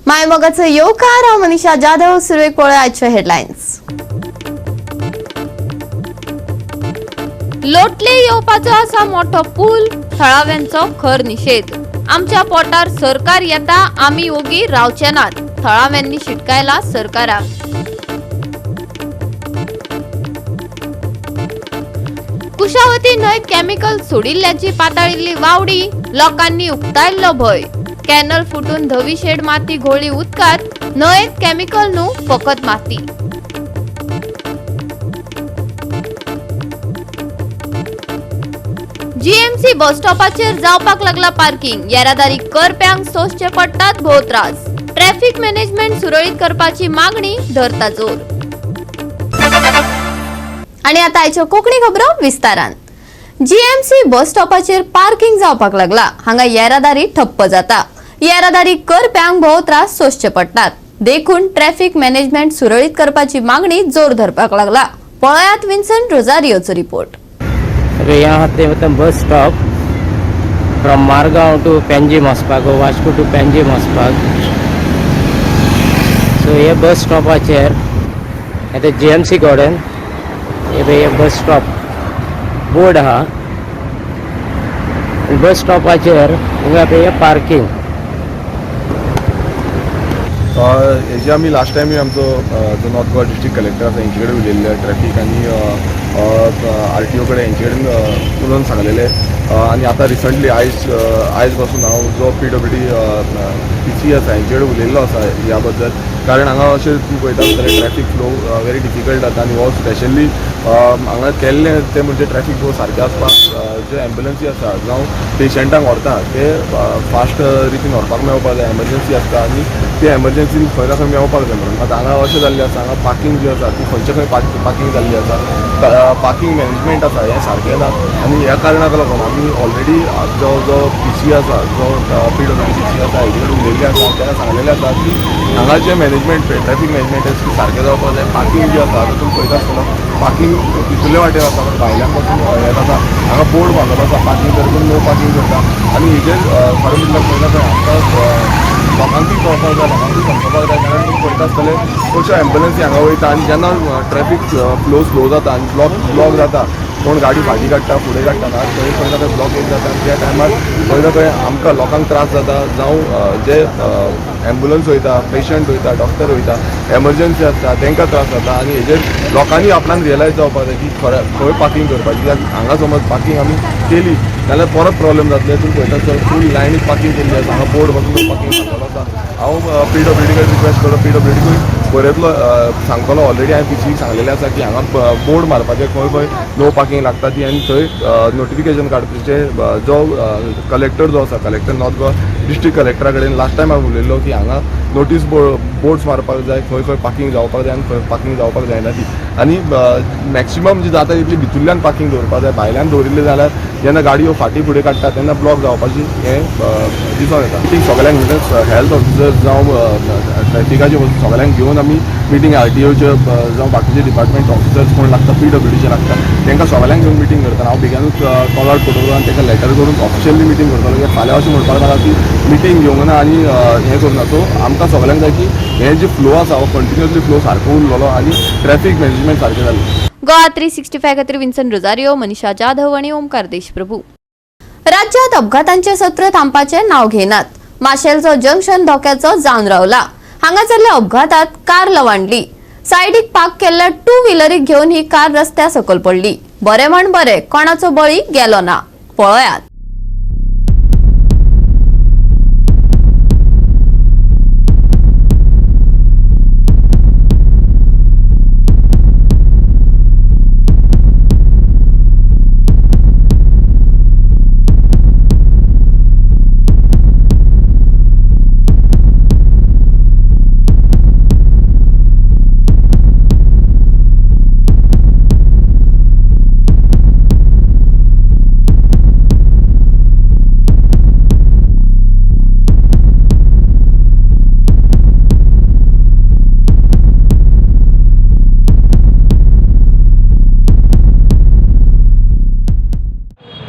मायमोगाचो येवकार. हांव मनीषा जाधव. सुरवेक पळोवया आजच्यो हेडलायन्स. लोटले येवपाचो आसा मोठो पूल, थळाव्यांचो खर निशेध. आमच्या पोटार सरकार येता, आमी ओगी रावचे नात, थळाव्यांनी शिटकायला सरकाराक. कुशावती न्हंयत केमिकल सोडिल्ल्याची पाताळिल्ली वावडी, लोकांनी उक्तायल्लो भंय. कॅनल फुटून धवी शेड माती घोळी उदकात, न्हंयेत केमिकल न्हू फकत माती. जीएमसी बस स्टॉपाचेर जावपाक लागला पार्किंग, येरादारी करप्यांक सोंसचे पडटात भोव त्रास. ट्रॅफिक मॅनेजमेंट सुरळीत करपाची मागणी धरता जोर. आणि आता आयच्यो कोंकणी खबरो विस्तारान. जीएमसी बस स्टॉपाचेर पार्किंग जावपाक लागला. हांगा येरादारी ठप्प जाता. येरादारी करप्यांक भोव त्रास सोंसचे पडटात. देखून ट्रॅफिक मॅनेजमेंट सुरळीत करपाची मागणी जोर धरपाक लागला. पळयात विन्सन रोजारियोचो रिपोर्ट. अरे यहाँ ते मतलब bus stop from Margao to Panjim वचपाक, वास्को टू पेंजीम वचपाक. सो हे बस स्टॉपाचेर आतां जीएमसी कडेन हे पळय बस स्टॉप बोर्ड आहा. बस स्टॉपाचेर हांगा पळय पार्किंग. हेजे आमी लास्ट टायमूय आमचो जो नॉर्थ गोवा डिस्ट्रिक्ट कलेक्टर आसा हेंचे कडेन उलयल्ले, ट्रॅफीक आनी आरटीओ कडेन हेंचे कडेन उलोवन सांगलेले. आनी आतां रिसंटली आयज आयज पासून हांव जो पीडब्ल्यूडी पीसी आसा हेंचे कडेन उलयल्लो आसा ह्या बद्दल, कारण हांगा अशें तूं पळयता जाल्यार ट्रॅफीक फ्लो वेरी डिफिकल्ट जाता. आनी हो स्पेशली हांगा केल्लें तें म्हणजे ट्रॅफीक फ्लो सारकें आसपाक जे एम्बुलन्सी आसा जावं पेशंटांक व्हरता ते फास्ट रितीन व्हरपाक मेळपाक जाय. एमर्जन्सी आसता आनी ते एमर्जन्सीन खंय ना खंय मेळपाक जाय म्हणून. आतां हांगा अशें जाल्लें आसा, हांगा पार्किंग जी आसा ती खंयचे खंय पार्किंग जाल्ली आसा, पार्किंग मॅनेजमेंट आसा हें सारकें ना. आनी ह्या कारणाक लागून आमी ऑलरेडी जो जो पीसी आसा, जो पीडब्ल्यूडी पीसी आसा हेजे कडेन उलयल्लें आसा. ताका सांगलेलें आसा की हांगा जें मॅनेजमेंट, ट्रॅफीक मॅनेजमेंट आसा ती सारकें जावपाक जाय. पार्किंग जी आसा, आतां तुमी पळयता आसतना पार्किंग भितरले वाटेर आसा, पण भायल्यान पासून हें जाता. हांगा बोर्ड बांदलेलो आसा पार्किंग कर, नो पार्किंग करता. आनी हेजेर खरें म्हटल्यार खंय ना खंय आमकां लोकांकूय कळपाक जाय, लोकांकूय समजपाक जाय, कारण तुमी पळयता आसतले चडश्यो एम्बुलन्सी हांगा वयता आनी जेन्ना ट्रॅफीक फ्लो स्लो जाता आनी ब्लॉक जाता, कोण गाडी फाटीं काडटा, फुडें काडटा ना, थंय खंय ना खंय ब्लॉकेज जाता आनी त्या टायमार खंय ना खंय आमकां लोकांक त्रास जाता, जावं जे एम्बुलन्स वयता, पेशंट वयता, डॉक्टर वयता, एमर्जन्सी आसता तांकां त्रास जाता. आनी हेजेर लोकांनी आपणाक रियलायज जावपाक जाय की खरें खंय पार्किंग करपाची. कित्याक हांगा समज पार्किंग आमी केली जाल्यार परत प्रॉब्लेम जातले. तुमी पळयता सर फूल लायनीक पार्किंग केल्ली आसा. हांगा बोर्ड बसून पार्किंग सांगलेलो आसा. हांव पीडब्ल्यूडी कडेन रिक्वेस्ट करता, पीडब्ल्यूडीकूय बरयतलो, सांगतलो. ऑलरेडी हांवें पीसीक सांगलेलें आसा की हांगा बोर्ड मारपाचें खंय खंय नो पार्किंग लागता ती, आनी थंय नोटिफिकेशन काडपाचें. जो कलेक्टर जो आसा, कलेक्टर नॉर्थ गोवा डिस्ट्रिक्ट कलेक्टरा कडेन लास्ट टायम हांवें उलयल्लो की हांगा नोटीस बोर्ड्स मारपाक जाय, खंय खंय पार्किंग जावपाक जाय आनी खंय पार्किंग जावपाक जायना ती. आनी मॅक्सिमम जी जाता तितली भितुरल्यान पार्किंग दवरपाक जाय. भायल्यान दवरिल्लें जाल्यार जेन्ना गाडयो फाटीं फुडें काडटा तेन्ना ब्लॉक जावपाची हें दिसून येता. मिटींग सगळ्यांक म्हणजे हेल्थ ऑफिसर जावं ट्रॅफिकाचे सगळ्यांक घेवन आमी मिटींग, आरटीओचे जावं बाकीचे डिपार्टमेंट ऑफिसर्स कोण लागता, पीडब्ल्यूडीचे लागता, तांकां सगळ्यांक घेवन मिटींग करतना हांव बेगिनूच कॉल आउट करतलो आनी तांकां लेटर करून ऑफिशियली मिटींग करतलो. कित्याक फाल्यां अशें म्हणपाक नाका की मिटींग घेवंक ना आनी हें करूं ना. सो आमकां सगळ्यांक जाय की हे जे फ्लो आसा हो कंटिन्युअसली फ्लो सारको उरलेलो आनी ट्रॅफीक मॅनेजमेंट सारकें जालें. गोवा 365 खातीर विन्सन रोजारियो, मनीषा जाधव आणि ओमकार देशप्रभू. राज्यात अपघातांचे सत्र थांबपाचे नाव घेनात. माशेलचो जंक्शन धोक्याचो जावन रावला. हांगा जाल्ल्या अपघातात कार लवांडली. सायडीक पार्क केल्ल्या टू व्हिलरीक घेवन ही कार रस्त्या सकयल पडली. बरे म्हण बरे कोणाचो बळी गेलो ना. पळयात.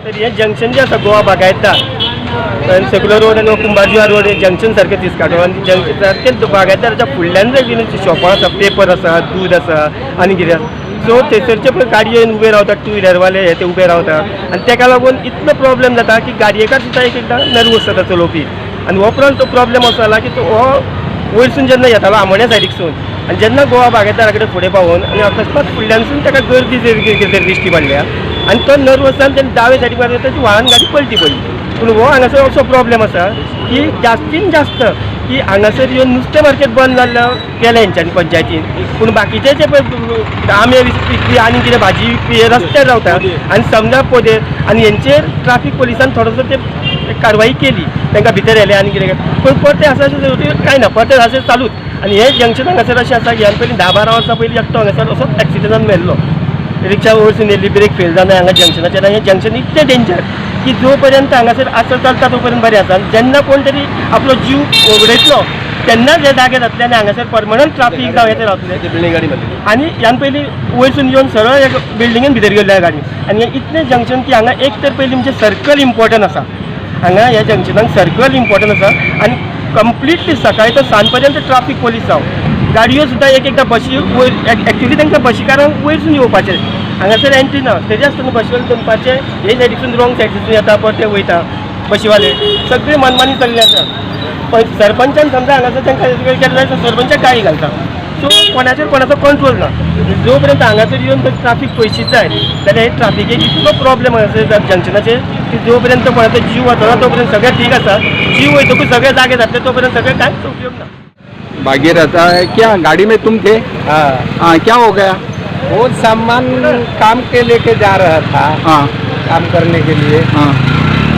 तर हे जंक्शन जे आसा गोवा बागायतदार, आनी सर्क्युलर रोड आनी कुंभारजुआ रोड जंक्शन सारकें दिसकाटो आनी जंक्शन सारकें बागायतदाराच्या फुडल्यान जर शॉपां आसा, पेपर आसा, दूद आसा आनी कितें आसा. सो थंयसरचे पळय गाडयेन उबे रावतात, टू व्हिलरवाले हे ते उबे रावता आनी तेका लागून इतलो प्रॉब्लेम जाता की गाडयेकार सुद्दां एक एकदां नर्वस जाता चलोवपी. आनी हो उपरांत तो प्रॉब्लेम असो जाला की तो हो वयरसून जेन्ना येतालो आमोण्या सायडीकसून आनी जेन्ना गोवा बागायतदारा कडेन फुडें पावोवन आनी अकस्मात फुडल्यानसून ताका गर्दी कितें तरी दिश्टी पडल्या आनी तो नर्वस जावन तेणें दावे सायडीक मारले, ताची व्हाळान गाडी पलटी पडली. पूण हो हांगासर असो प्रॉब्लेम आसा की जास्तीन जास्त की हांगासर येवन नुस्तें मार्केट बंद जाल्लें केलें हेंच्यांनी पंचायतीन, पूण बाकीचे जे पळय आमे विकपी आनी कितें भाजी विकपी हे रस्त्यार रावता आनी समजा पोदेर आनी हेंचेर ट्राफीक पोलिसान थोडोसो ते कारवाई केली, तांकां भितर येले आनी कितें, पूण परतें आसा अशें कांय ना, परतें अशें चालूच. आनी हे जंक्शन हांगासर अशें आसा की ह्यान पयलीं 10-12 वर्सां पयलीं एकटो हांगासर असोच एक्सिडंटान मेल्लो, रिक्षा वयरसून येयली, ब्रेक फेल जावन हांगा जंक्शनाचेर. आनी हें जंक्शन इतलें डेंजर की जो पर्यंत हांगासर आसा चलता तो पर्यंत बरें आसा, जेन्ना कोण तरी आपलो जीव वगडयतलो तेन्नाच हे जागे जातले आनी हांगासर परमनंट ट्राफीक जावं येते रावतले. आनी ह्यान पयलीं वयरसून येवन सरळ एक बिल्डिंगेन भितर गेल्ल्या गाडी. आनी हें इतलें जंक्शन की हांगा एक तर पयलीं म्हणजे सर्कल इम्पॉर्टंट आसा, हांगा ह्या जंक्शनाक सर्कल इम्पॉर्टंट आसा आनी कंप्लिटली सकाळी तर सांज पर्यंत ट्राफीक पोलीस जावं, गाडयो सुद्दां एक एकदां बशी वयर एक्चुली तांकां बशीकारांक वयरसून येवपाचें, हांगासर एंट्री ना, तरी आसतना बशीवाले दनपारचे हे सायडीसून रॉंग सायडीसून येता, परते वयता बशीवाले, सगळी मनमानी चल्ली आसा. पण सरपंचान समजा हांगासर तांकां केलें जाल्यार सरपंचाक गाळी घालता. सो कोणाचेर कोणाचो कंट्रोल ना. जो पर्यंत हांगासर येवन जर ट्राफीक पयशीच जाय जाल्यार हे ट्राफिकेक इतलो प्रॉब्लेम हांगासर जंक्शनाचेर की जो पर्यंत कोणाचो जीव वचना तो पर्यंत सगळें ठीक आसा, जीव वयतकूच सगळे जागे जातले तो पर्यंत सगळें कांयच उपयोग ना. भागीरथ क्या गाड़ी में तुम थे? हाँ। हाँ, क्या हो गया? वो सामान काम के लेके जा रहा था। हाँ। काम करने के लिए। हाँ।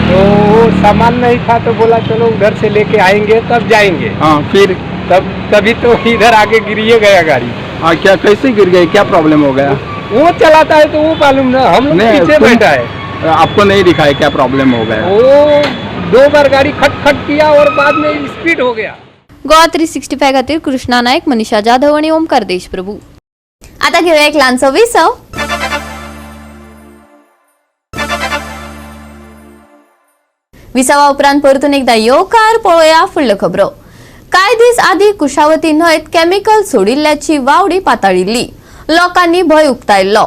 तो वो सामान नहीं था तो बोला चलो उधर से लेके आएंगे तब जाएंगे। हाँ, फिर तब तभी तो इधर आके गिरिए गया गाड़ी। हाँ, क्या कैसे गिर गई, क्या प्रॉब्लम हो गया? वो चलाता है तो वो मालूम ना, हम लोग पीछे बैठा है। आपको नहीं दिखा है क्या प्रॉब्लम हो गया? वो 2 बार गाड़ी खट खट किया और बाद में स्पीड हो गया. गोवा 365 खातीर कृष्णा नायक, मनीषा जाधव आणि ओमकार देशप्रभू. आता घेऊया एक ल्हानसो विसव. विसवा उपरांत परतून एकदा येवकार पळोवया फुडल्यो खबरो. कांय दीस आदी कुशावती न्हंयत केमिकल सोडिल्ल्याची वावडी पाताळिल्ली, लोकांनी भंय उक्तायल्लो.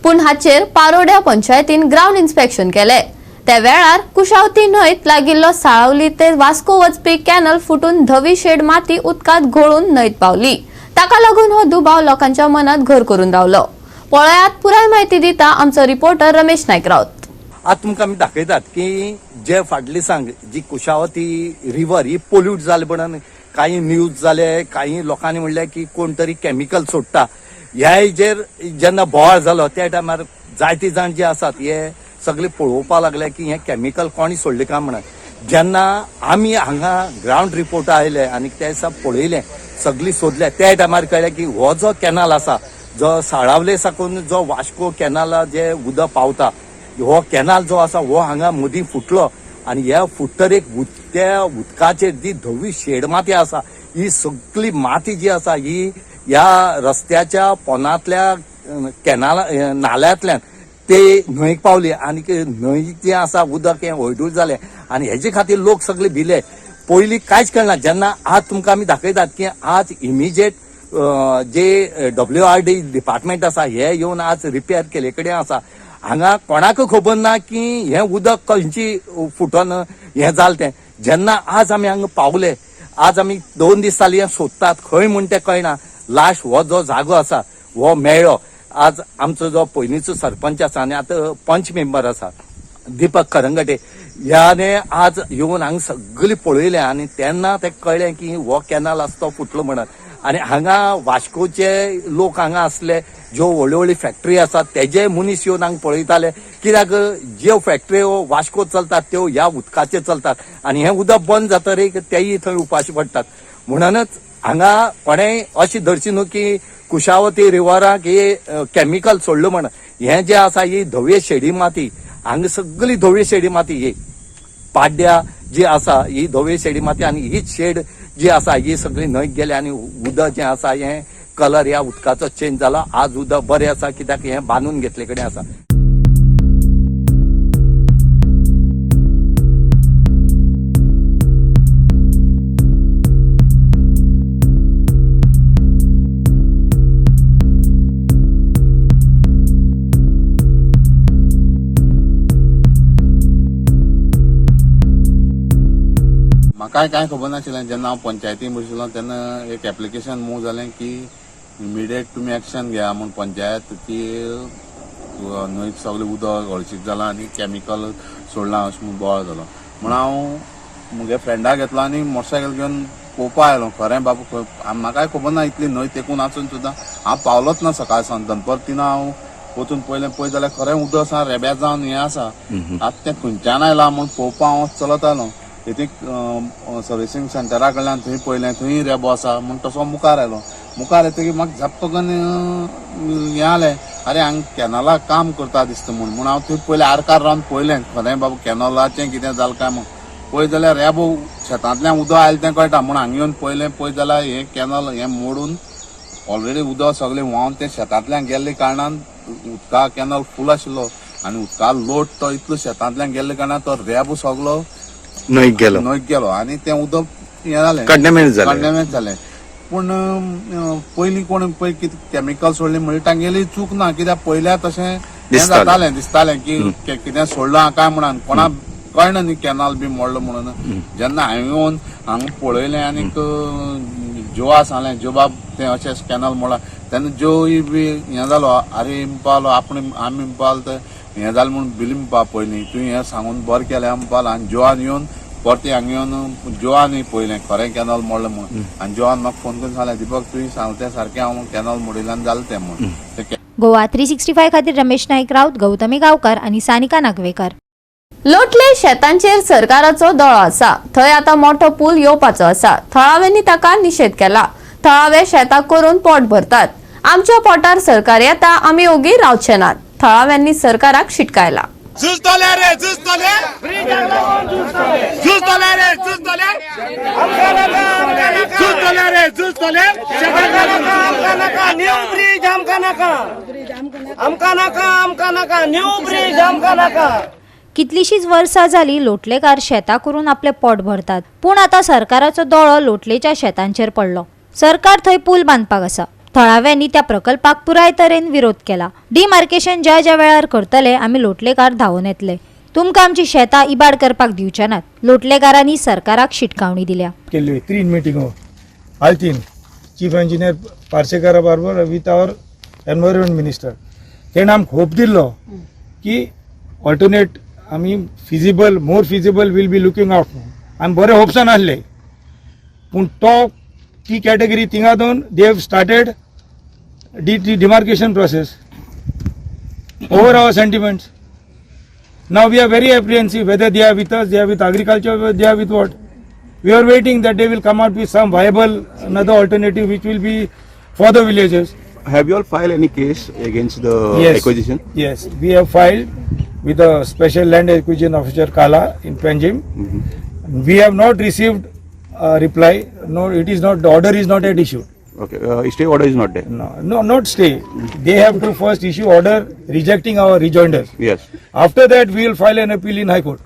पूण हाचेर पारोड्या पंचायतीन ग्रावंड इन्स्पेक्शन केलें. त्या वेळार कुशावती न्हंयत लागिल्लो साळावली ते वास्को वचपी कॅनल फुटून धवी शेड माती उदकांत घोळून न्हंयत पावली. ताका लागून हो दुबाव लोकांच्या मनात घर करून रावलो. पळयात पुराय म्हायती दिता आमचो रिपोर्टर रमेश नायक राऊत. आज तुमकां आमी दाखयतात की जे फाटले सांग जी कुशावती रिवर ही पोल्यूट जाले म्हणून काही न्यूज जाले, काही लोकांनी म्हणलें की कोण तरी केमिकल सोडटा. ह्या हेजेर जेन्ना बोवाळ जालो त्या टायमार जायते जाण जे आसात हे सगळे पळोवपाक लागले की हें केमिकल कोणी सोडलें काय म्हणून. जेन्ना आमी हांगा ग्रावंड रिपोर्ट आयले आनी ते दिसा पळयलें, सगळी सोदले, त्या टायमार कळ्ळें की हो जो कॅनल आसा जो साळावले साकून जो वास्को कॅनला जे उदक पावता हो कॅनल जो आसा हो हांगा मदीं फुटलो आनी ह्या फुट्टर एक त्या उदकाचेर जी धवी शेड माती आसा ही सगळी माती जी आसा ही ह्या रस्त्याच्या पोनांतल्या कॅनाला नाल्यांतल्यान ते न्हंयक पावली आनी न्हंय जी आसा उदक हें हळदूळ जालें आनी हेजे खातीर लोक सगळे भिले. पयलीं कांयच कळना. जेन्ना आज तुमकां आमी दाखयतात की आज इमिजिएट जे WRD department आसा हे येवन आज रिपेर केले कडेन आसा. हांगा कोणाक खबर ना की हें उदक खंयची फुटोन हें जालें तें. जेन्ना आज आमी हांगा पावले, आज आमी 2 दीस जाले हें सोदतात खंय म्हूण तें कळना. लास्ट हो जो जागो आसा हो मेळ्ळो. आज आमचो जो पयलींचो सरपंच आसा आनी आतां पंच मेंबर आसा दीपक खरंगटे ह्याने आज येवन हांगा सगळी पळयलें आनी तेन्ना तें कळ्ळें की हो कॅनल आसा तो फुटलो म्हणून. आनी हांगा वास्कोचे लोक हांगा आसले, ज्यो व्हडल्यो व्हडल्यो फॅक्टरी आसात तेजे मनीस येवन हांगा पळयताले, कित्याक ज्यो फॅक्टऱ्यो वास्को चलतात त्यो ह्या उदकाचेर चलतात आनी हें उदक बंद जातरीक तेय थंय उपाशी पडटात. म्हणूनच हांगा कोणेय अशें धरचें न्हू की कुशावती रिवराक हे केमिकल सोडलें म्हण. हें जें आसा ही धवी शेडी माती, हांगा सगळी धवी शेडी माती, ही पाड्या जी आसा ही धवी शेडी माती आनी हीच शेड जी आसा ही सगळी न्हंयक गेली आनी उदक जें आसा हें कलर ह्या उदकाचो चेंज जाला. आज उदक बरें आसा कित्याक हें बांदून घेतले कडेन आसा. म्हाकाय कांय खबर नाशिल्लें. जेन्ना हांव पंचायतीन बशिल्लो तेन्ना एक एप्लिकेशन मूव जालें की इमिडिएट तुमी एक्शन घेया म्हूण पंचायत की न्हंयत सगळें उदक हळशीक जालां आनी कॅमिकल सोडलां अशें म्हूण बोवाळ जालो. म्हूण हांव म्हगे फ्रेंडाक घेतलो आनी मोटरसायकल घेवन पळोवपा आयलो. खरें बाबू, म्हाकाय खबर ना इतली न्हंय तेकून आसून सुद्दां हांव पावलोच ना सकाळ सावन. दनपार तिना हांव वचून पयलें, पळय जाल्यार खरें उदक आसा रेब्या जावन हें आसा. आतां तें खंयच्यान आयलां म्हूण पळोवपा हांव चलत आयलो. तेती सर्विसींग सेंटरा कडल्यान थंय पळयलें, थंय रेबो आसा म्हूण तसो मुखार आयलो. मुखार येतकीर म्हाका झप्प करून हें आलें, आरे हांगा कॅनलाक काम करता दिसता म्हूण. म्हूण हांव थंय पयलें आरकार रावन पळयलें, खरें बाबू कॅनलाचें कितें जालें काय म्हूण. पळय जाल्यार रेबो शेतांतल्यान उदक आयलें तें कळटा. म्हूण हांगा येवन पळयलें, पळय जाल्यार हें कॅनल हें मोडून ऑलरेडी उदक सगळें व्हांवन तें शेतांतल्यान गेल्ले कारणान उदका कॅनल फूल आशिल्लो आनी उदका लोट तो इतलो शेतांतल्यान गेल्ले कारणान तो रेबो सगलो न्हंयक गेलो, न्हंयक गेलो आनी तें उदक हें जालें, कंडेमेज जालें, कंडेमेज जालें. पूण पयलीं कोण पळय कितें कॅमिकल सोडलें म्हणल्यार तांगेली चूक ना, कित्याक पयल्या तशें जातालें, दिसतालें की कितें सोडलां काय म्हणून कोणाक कळना न्ही कॅनल बी मोडलो म्हणून. जेन्ना हांवें येवन हांगा पळयलें आनीक जोवा सांगलें, जो बाब तें अशें कॅनल मोडला, तेन्ना जोय बी हें जालो, आरे म्हणपालो आपण आमी म्हणपालो तर हें जालें म्हूण बिली म्हणपा पयलीं तुवें हें सांगून बरें केलें म्हणपालो. आनी जोवान येवन परतें हांगा येवन जोवानूय पळयलें खरें कॅनल मोडलें म्हूण. आनी जोवान म्हाका फोन करून सांगलें, दीपक तुवें सांगलें तें सारकें, हांव कॅनल मोडिल्ल्यान जालें तें म्हूण. गोवा 365 खातीर रमेश नाईक राऊत, गौतमी गावकर आणि सानिका नागवेकर. लोटले शेतांचेर सरकाराचो दोळो आसा. थंय आतां मोठो पूल येवपाचो आसा. थळाव्यांनी ताका निशेध केला. थळावे शेतां करून पोट भरतात. आमच्या पोटार सरकार येता, आमी ओगी रावचे नात. थळाव्यांनी सरकाराक शिटकायला. झुजतले रे झुजतले, झुजतले रे झुजतले, झुजतले रे झुजतले. न्यू ब्रिज आमकां नाका, आमकां नाका, आमकां नाका, न्यू ब्रिज आमकां नाका. कितलीशीच वर्सां जाली लोटलेकार शेतां करून आपले पोट भरतात, पूण आतां सरकाराचो दोळो लोटलेच्या शेतांचेर पडलो. सरकार थंय पूल बांदपाक आसा. थळाव्यांनी त्या प्रकल्पाक पुराय तरेन विरोध केला. डिमार्केशन ज्या ज्या वेळार करतले आमी लोटलेकार धांवून येतले. तुमकां आमची शेतां इबाड करपाक दिवचे नात. लोटलेकारांनी सरकाराक शिटकावणी दिल्या. केल्ल्यो तीन मिटिंगो आल्तीन चीफ इंजिनियर पार्सेकारा बरोबर विथ our environment minister. तेणें आमकां होप दिल्लो की ऑल्टरनेट आमी feasible, more feasible will be looking out. आमी बरे होप्सान आहले, पूण तो ती कॅटेगरी थिंगा दोन they have started demarcation process over our sentiments. Now we are very apprehensive whether they are with us, they are with agriculture, they are with what. We are waiting that they will come out with some viable another alternative which will be for the villagers. Have you all filed any case against the Yes. acquisition? Yes, we have filed with the special land acquisition officer Kala in Panjim. We have not received a reply. No, it is not, the order is not yet issued. Okay, stay order is not there. No, no, not stay. They have to first issue order rejecting our rejoinders. Yes. After that, we will file an appeal in High Court.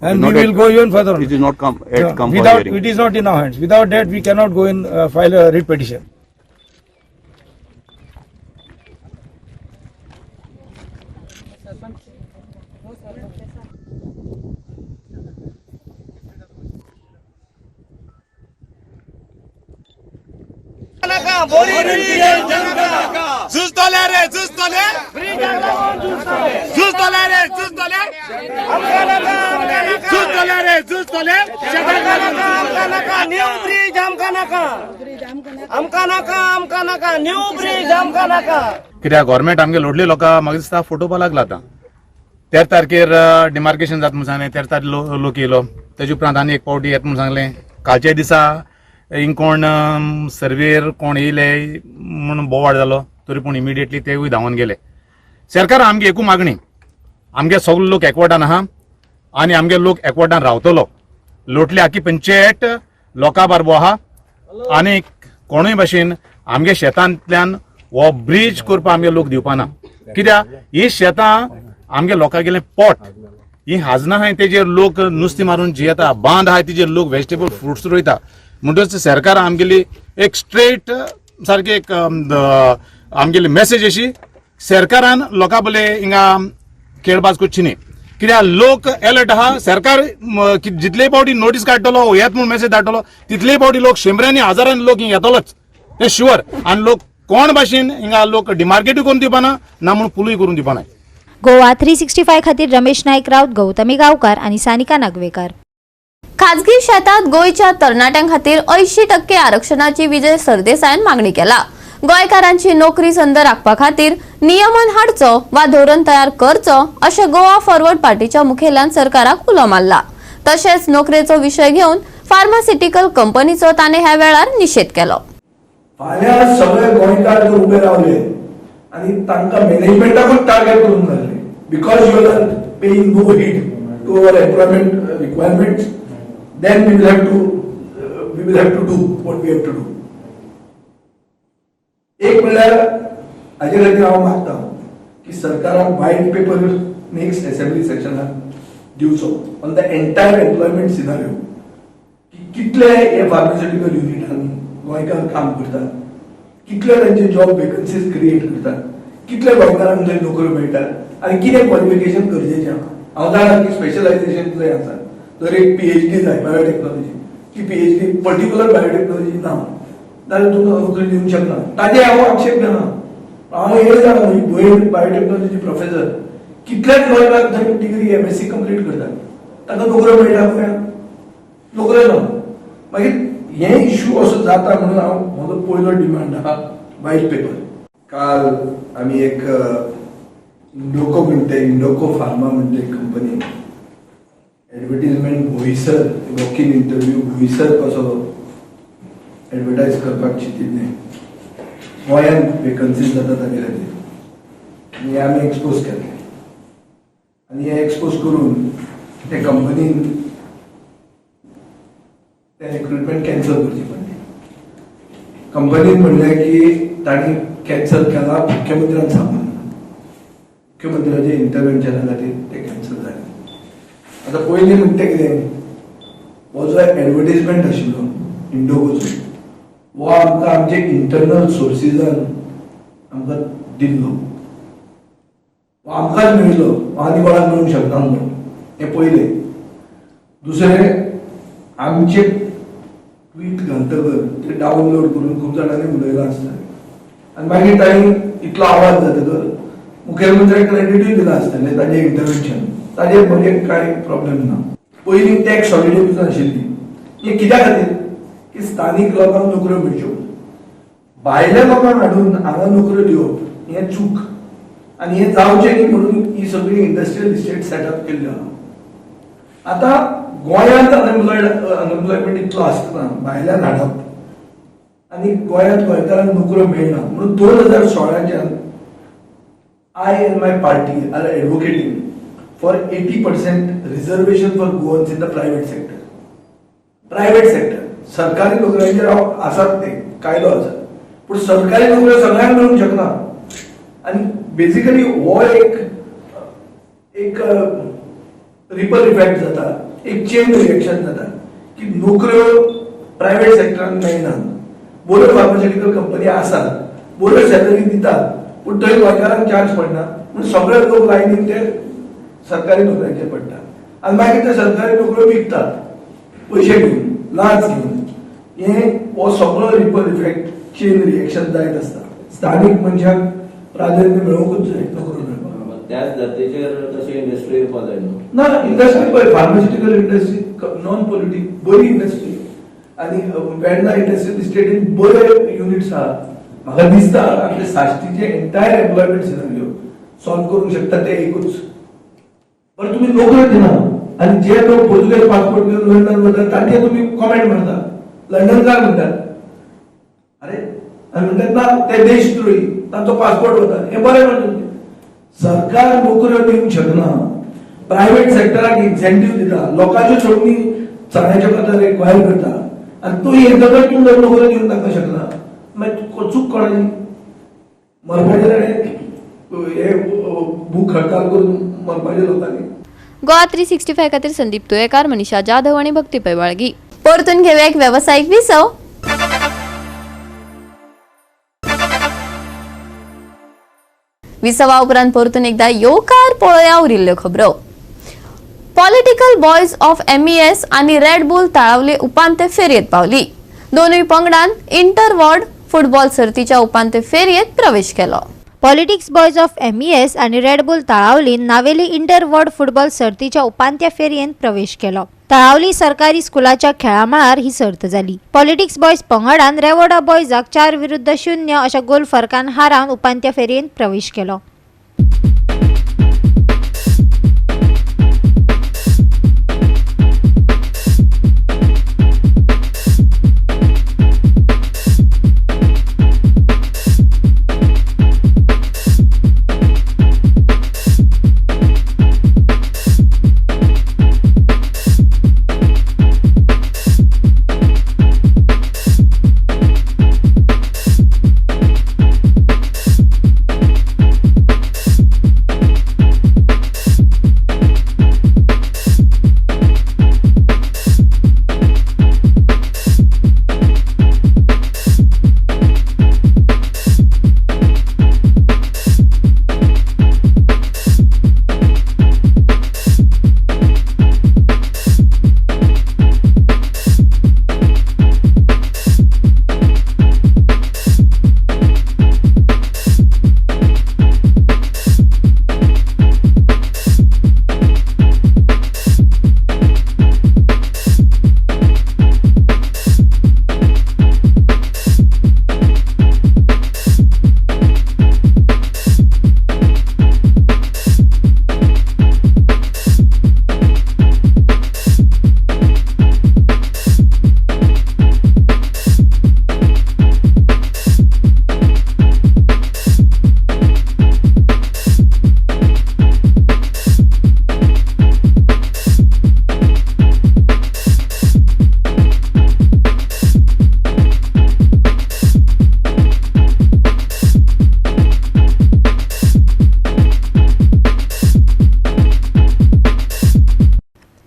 And Not we will yet. go even further. It is not come yet No, come for without, hearing. It is not in our hands. Without that, we cannot go in file a writ petition. झुजतले रे झुजतले, झुजतले रे झुजतले, झुजतले रे झुजतले. New bridge आमकां नाका, आमकां नाका, आमकां नाका, new bridge आमकां नाका. कित्याक गव्हर्मेंट आमगे लोटले लोकां म्हाका दिसता फटोवपा लागला. आतां 13 तारखेर डिमार्केशन जाता म्हूण सांगलें, 13 तारखेर लोक येयलो. तेजे उपरांत आनी एक पावटी येता म्हूण सांगलें. कालच्या दिसा हिंग कोण सर्वेर कोण येयले म्हूण बोवाळ जालो, तरी पूण इमिडिएटली तेवूय धांवन गेले. सरकार आमगे एकू मागणी, आमगे सगळे लोक एकवटान आहा आनी आमगे लोक एकवटान रावतलो. लोटले आखी पंचायत लोकां बारबो आहा आनी कोणूय भाशेन आमगे शेतांतल्यान हो ब्रीज करपाक आमगे लोक दिवपाना. कित्याक ही शेतां आमगे लोकांगेलें पोट, ही हाजना आहाय तेजेर लोक नुस्तें मारून जियेता, बांद आहाय तेजेर लोक वेजिटेबल फ्रुट्स रोयता. म्हणटच सरकार आमगेली एक स्ट्रेट सारकी एक आमगेली मेसेज अशी, सरकारान लोकां बले हिंगा खेळबाज करची न्ही. कित्याक लोक एलर्ट आहा. सरकार जितले फावटी नोटीस काडटलो, येत म्हूण मेसेज धाडटलो, तितले फावटी लोक शंबरांनी हजारांनी लोक हिंगा येतलोच, ते शुअर. आनी लोक कोण भाशेन हिंगा लोक डिमार्केटूय करून दिवपाना ना म्हूण पुलूय करून दिवपाना. गोवा 365 खातीर रमेश नायक राऊत, गौतमी गावकार आणि सानिका नागवेकर. खाजगी शेतात गोंयच्या तरणाट्यां खातीर 80% आरक्षणाची विजय सरदेसायान मागणी केला. गोंयकारांची नोकरी संद राखपा खातीर नियमन हाडचो वा धोरण तयार करचो अशें गोवा फॉरवर्ड पार्टीच्या मुखेल्यान सरकाराक उलो मारला. तशेंच नोकरेचो विशय घेवन फार्मास्युटिकल कंपनीचो ताणें ह्या वेळार निशेध केलो. फाल्यां सगळे गोंयकार जर उबे रावले आनी तांकां मॅनेजमेंटाकूच टार्गेट करूंक लागले, because you are paying no heed to our employment requirements, then we will have to do what we have to do. एक म्हणल्यार हाजे खातीर हांव मागता की सरकारान व्हायट पेपर नेक्स्ट असेंब्ली सेशनाक दिवचो on the entire employment scenario, की कितले हे फार्मास्युटिकल युनिटांनी गोंयकार काम करतात, कितले तांचे जॉब वेकन्सीज क्रिएट करतात, कितले गोंयकारांक थंय नोकऱ्यो मेळटात आनी कितें क्वॉलिफिकेशन गरजेचें आहा. हांव जाणा की स्पेशलायझेशन जंय आसा, जर एक पीएचडी जाय बायोटेक्नॉलॉजी, ती पीएचडी पर्टिक्युलर बायोटेक्नॉलॉजी ना जाल्यार तुका नोकरी दिवंक शकना. ताजेर हांव आक्षेप घेना. हांव हे जाणा, म्हजी भयण बायोटेक्नॉलॉजी प्रोफेसर. कितलेच गोंयकार थंय डिग्री एमएससी कंप्लीट करतात, तांकां नोकऱ्यो मेळटा गोंयांत? नोकऱ्यो ना. मागीर हे इश्यू असो जाता म्हणून हांव म्हजो पयलो डिमांड आहा व्हायट पेपर. काल आमी एक इंडोको म्हणटे, इंडोको फार्मा म्हणटे एक company, advertisement Boisar, walk in interview Boisar कसो एडवर्टायज करपाक चिंतिल्लें. गोंयांत वेकन्सीज जाता ताजे खातीर आनी हे आमी एक्सपोज केलें आनी हे एक्सपोज करून ते कंपनीन ते रिक्रुटमेंट कॅन्सल करची पडली. कंपनीन म्हणलें की तांणी कॅन्सल केला मुख्यमंत्र्यान सांगून. मुख्यमंत्र्याच्या इंटरव्हेन्शना खातीर ते कॅन्सल जालें. आतां पयलीं म्हणटा कितें, हो जो एडवर्टीजमेंट आशिल्लो इंडोकोचो, हो आमकां आमचे इंटरनल सोर्सीसान आमकां दिल्लो, हो आमकांच मेळिल्लो, आनी कोणाक मेळूंक शकना न्हू. हें पयलें. दुसरें, आमचे ट्वीट घालतकर ते डावनलोड करून खूब जाणांनी उलयलां आसतलें आनी मागीर तांणी इतलो आवाज जातकर मुखेलमंत्र्याक क्रेडिटूय दिलां आसतलें ताजें इंटरव्हेन्शन. ताजेर म्हजें कांय प्रॉब्लेम ना. पयलीं टॅक्स हॉलिडे पसून आशिल्ली. हें कित्या खातीर? की स्थानीक लोकांक नोकऱ्यो मेळच्यो. भायल्या लोकांक हाडून हांगा नोकऱ्यो दिवप हें चूक आनी हें जावचें न्ही म्हणून ही सगळी इंडस्ट्रियल इस्टेट सेटअप केल्ल्यो आहा. आतां गोंयांत अनएम्प्लॉयमेंट इतलो आसतना भायल्यान हाडप आनी गोंयांत गोंयकारांक नोकऱ्यो मेळना म्हणून 2016च्यान I and my party are advocating for 80% reservation for Goans in the private sector. Private sector, सरकारी नोकऱ्यांचेर हांव आसात, ते कायदो आसा, पूण सरकारी नोकऱ्यो सगळ्यांक मेळूंक शकना. आनी बेजिकली हो एक एक रिपल इफेक्ट जाता, एक चेन रिएक्शन जाता की नोकऱ्यो प्रायव्हेट सेक्टरान मेळना. बऱ्यो फार्मास्युटिकल कंपनी आसात, बऱ्यो सॅलरी दितात, पूण थंय गोंयकारांक चान्स पडना म्हणून सगळे लोक लायनीन ते सरकारी नोकऱ्यांचेर पडटा आनी मागीर ते सरकारी नोकऱ्यो विकतात पयशे घेवन, लांच घेवन. हे हो सगळो रिपल इफेक्ट, चेन रिएक्शन जायत आसता. स्थानीक मनशाक प्राधान्य मेळोवंकूच जाय नोकऱ्यो मेळपाक. त्याच धर्तेचेर तशी इंडस्ट्री येवपा जाय न्हू? ना, इंडस्ट्री पळय, फार्मास्युटिकल इंडस्ट्री नॉन पॉल्युटींग, बरी इंडस्ट्री आनी वेर्णा इंडस्ट्रियल इस्टेटीन बरे युनिट्स आहात. म्हाका दिसता आमचे साश्टीचे एंटायर एम्प्लॉयमेंट सिनारियो सॉल्व करूंक शकता ते एकूच. बरं, तुमी नोकऱ्यो दिना आनी जे लोक पोर्तुगेज पासपोर्ट घेवन लंडन वतात तांचे तुमी कॉमेंट मारता, लंडनकार म्हणटात. अरे, आनी म्हणटात ना ते देशद्रोही, तांचो पासपोर्ट वता. हें बरें म्हणटा. सरकार नोकऱ्यो दिवंक शकना, प्रायव्हेट सेक्टराक इन्सेंटीव दिता, लोकांच्यो सोडणी चण्याच्या खातीर रिक्वायर करता आनी तूं येतकच तूं जर नोकऱ्यो दिवंक तांकां शकना, मागीर चूक कोणाची? मरपाचें ताणें हे भूक हडताल करून मरपाचें लोकांनी? गोवा 365 खातीर संदीप तुयेकार, मनीषा जाधव आणि भक्ती पैवाळगी. परतून घेऊया एक व्यावसायिक विसव. विसवा उपरांत परतून एकदा येवकार. पळोवया उरिल्ल्यो खबरो. पॉलिटिकल बॉयज ऑफ एमईएस आनी रेड बुल ताळावली उपांत्य फेरयेत पावली. दोनूय पंगडान इंटर वॉर्ड फुटबॉल सर्तीच्या उपांत्य फेरयेत प्रवेश केलो. पॉलिटिक्स बॉयज ऑफ एमईएस आनी रेडबुल तळावलीन नावेली इंटर वॉर्ड फुटबॉल सर्तीच्या उपांत्य फेरयेंत प्रवेश केलो. तळावली सरकारी स्कुलाच्या खेळामळार ही सर्त जाली. पॉलिटिक्स बॉयज पंगडान रेवोडा बॉयजाक 4-0 अशा गोल फरकान हारावन उपांत्य फेरयेंत प्रवेश केलो.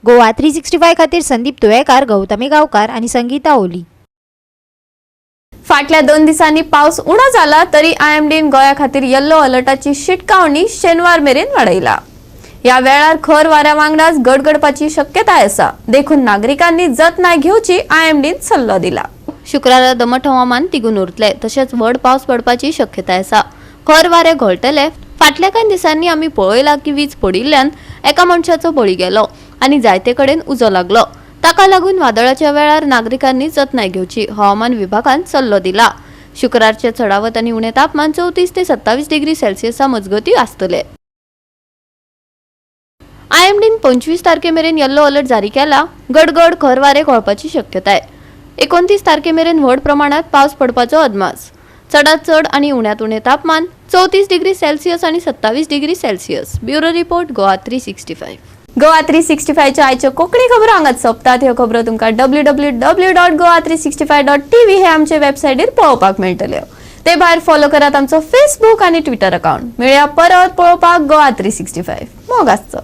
गोवा 365 खातीर संदीप तुयेकार, गौतमी गांवकार आनी संगीता ओली. फाटल्या 2 दिसांनी पावस उणो जाला तरी आयएमडीन गोंया खातीर येल्लो अलर्टाची शिटकावणी शेनवार मेरेन वाडयला. ह्या वेळार खर वाऱ्या वांगडाच गडगडपाची शक्यताय आसा, देखून नागरिकांनी जतनाय घेवची आयएमडीन सल्लो दिला. शुक्रारा दमट हवामान तिगून उरतले, तशेंच व्हड पावस पडपाची शक्यताय आसा. खर वारे घोळटले. फाटल्या कांय दिसांनी आमी पळयला की वीज पडिल्ल्यान एका मनशाचो बळी गेलो आनी जायते कडेन उजो लागलो. ताका लागून वादळाच्या वेळार नागरिकांनी जतनाय घेवची हवामान विभागान सल्लो दिला. शुक्रारचे चडावत आनी उणें तापमान 34 ते 27 डिग्री सेल्सियसा मजगती आसतले. आयएमडीन 25 तारखे मेरेन येल्लो अलर्ट जारी केला. गडगड खर वारे घोळपाची शक्यताय. 29 तारखे मेरेन व्हड प्रमाणात पावस पडपाचो अदमास. चडात चड आनी उण्यांत उणें तापमान 34 डिग्री सेल्सियस आनी 27 degree Celsius. Bureau report, Goa 365. Goa 365च्या आयच्यो कोंकणी खबरो हांगाच सोंपतात. ह्यो खबरो तुमकां www.goa365.tv हे आमचे वेबसायटीर पळोवपाक मेळटल्यो. ते भायर फॉलो करात आमचो फेसबूक आनी ट्विटर अकाउंट. मेळया परत पळोवपाक गोवा 365. मोग आसचो.